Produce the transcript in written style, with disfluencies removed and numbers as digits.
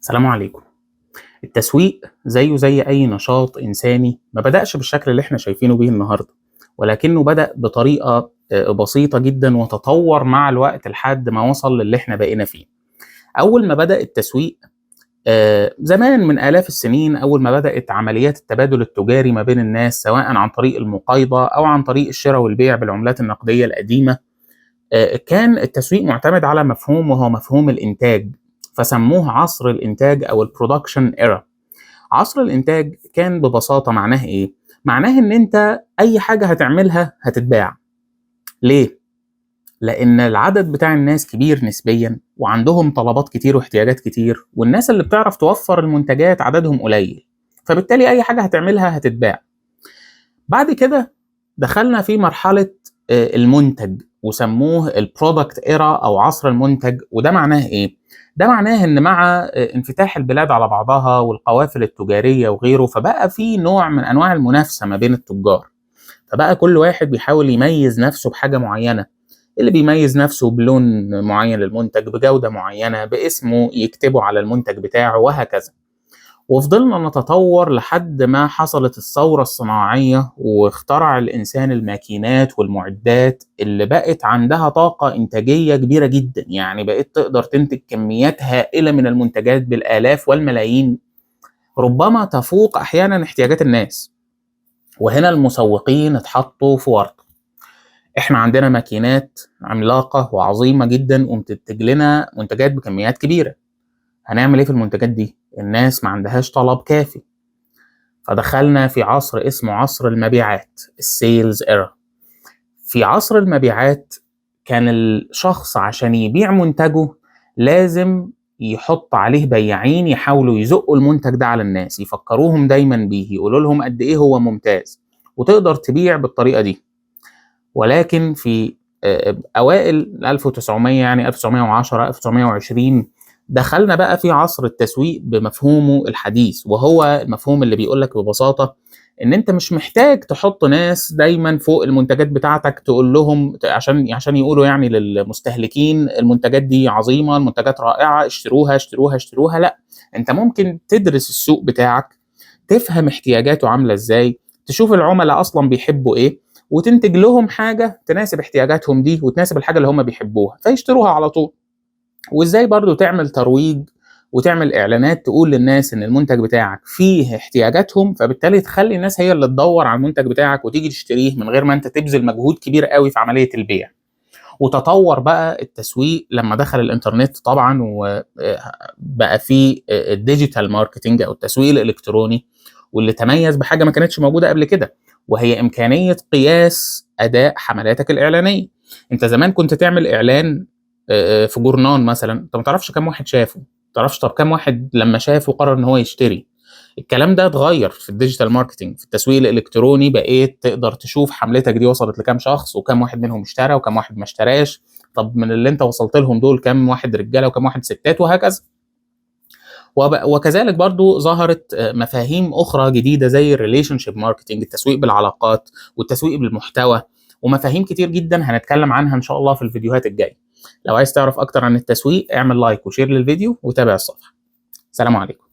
السلام عليكم. التسويق زيه زي أي نشاط إنساني ما بدأش بالشكل اللي احنا شايفينه بيه النهاردة، ولكنه بدأ بطريقة بسيطة جدا وتطور مع الوقت لحد ما وصل للي احنا بقينا فيه. أول ما بدأ التسويق زمان من آلاف السنين، أول ما بدأت عمليات التبادل التجاري ما بين الناس سواء عن طريق المقايضة أو عن طريق الشراء والبيع بالعملات النقدية القديمة، كان التسويق معتمد على مفهوم وهو مفهوم الإنتاج، فسموه عصر الإنتاج أو ال production era. عصر الإنتاج كان ببساطة معناه إيه؟ معناه إن أنت أي حاجة هتعملها هتتباع. ليه؟ لأن العدد بتاع الناس كبير نسبيا وعندهم طلبات كتير واحتياجات كتير، والناس اللي بتعرف توفر المنتجات عددهم قليل، فبالتالي أي حاجة هتعملها هتتباع. بعد كده دخلنا في مرحلة المنتج وسموه ال product era او عصر المنتج. وده معناه ايه؟ ده معناه ان مع انفتاح البلاد على بعضها والقوافل التجارية وغيره، فبقى في نوع من انواع المنافسة ما بين التجار، فبقى كل واحد بيحاول يميز نفسه بحاجة معينة، اللي بيميز نفسه بلون معين للمنتج، بجوده معينه، باسمه يكتبه على المنتج بتاعه، وهكذا. وفضلنا نتطور لحد ما حصلت الثورة الصناعية واخترع الإنسان الماكينات والمعدات اللي بقت عندها طاقة إنتاجية كبيرة جدا، يعني بقيت تقدر تنتج كميات هائلة من المنتجات بالآلاف والملايين، ربما تفوق أحيانا احتياجات الناس. وهنا المسوقين اتحطوا في ورطة. احنا عندنا ماكينات عملاقة وعظيمة جدا وبتنتج لنا منتجات بكميات كبيرة، هنعمل ايه في المنتجات دي؟ الناس ما عندهاش طلب كافي. فدخلنا في عصر اسمه عصر المبيعات، ال sales era. في عصر المبيعات كان الشخص عشان يبيع منتجه لازم يحط عليه بياعين يحاولوا يزقوا المنتج ده على الناس، يفكروهم دايما بيه، يقولوا لهم قد ايه هو ممتاز، وتقدر تبيع بالطريقة دي. ولكن في اوائل 1900، يعني 1910 1920، دخلنا بقى في عصر التسويق بمفهومه الحديث، وهو المفهوم اللي بيقولك ببساطة ان انت مش محتاج تحط ناس دايما فوق المنتجات بتاعتك تقول لهم عشان يقولوا يعني للمستهلكين المنتجات دي عظيمة، المنتجات رائعة، اشتروها اشتروها اشتروها. لا، انت ممكن تدرس السوق بتاعك، تفهم احتياجاته عاملة ازاي، تشوف العملاء اصلا بيحبوا ايه، وتنتج لهم حاجة تناسب احتياجاتهم دي وتناسب الحاجة اللي هم بيحبوها فيشتروها على طول. وازاي برضو تعمل ترويج وتعمل اعلانات تقول للناس ان المنتج بتاعك فيه احتياجاتهم، فبالتالي تخلي الناس هي اللي تدور على المنتج بتاعك وتيجي تشتريه من غير ما انت تبذل مجهود كبير قوي في عملية البيع. وتطور بقى التسويق لما دخل الانترنت طبعا، وبقى فيه ال digital marketing او التسويق الالكتروني، واللي تميز بحاجة ما كانتش موجودة قبل كده، وهي امكانية قياس اداء حملاتك الاعلانية. انت زمان كنت تعمل اعلان في جورنان مثلا، انت ما تعرفش كم واحد شافه، ما تعرفش طب كم واحد لما شافه قرر ان هو يشتري. الكلام ده اتغير في ال digital marketing، في التسويق الالكتروني بقيت تقدر تشوف حملتك دي وصلت لكام شخص، وكم واحد منهم اشترى وكم واحد ما اشتراش، طب من اللي انت وصلت لهم دول كم واحد رجاله وكم واحد ستات، وهكذا. وكذلك برضو ظهرت مفاهيم اخرى جديدة زي ال relationship marketing، التسويق بالعلاقات والتسويق بالمحتوى، ومفاهيم كتير جدا هنتكلم عنها ان شاء الله في الفيديوهات الجاية. لو عايز تعرف اكتر عن التسويق اعمل like و share للفيديو وتابع الصفحة. سلام عليكم.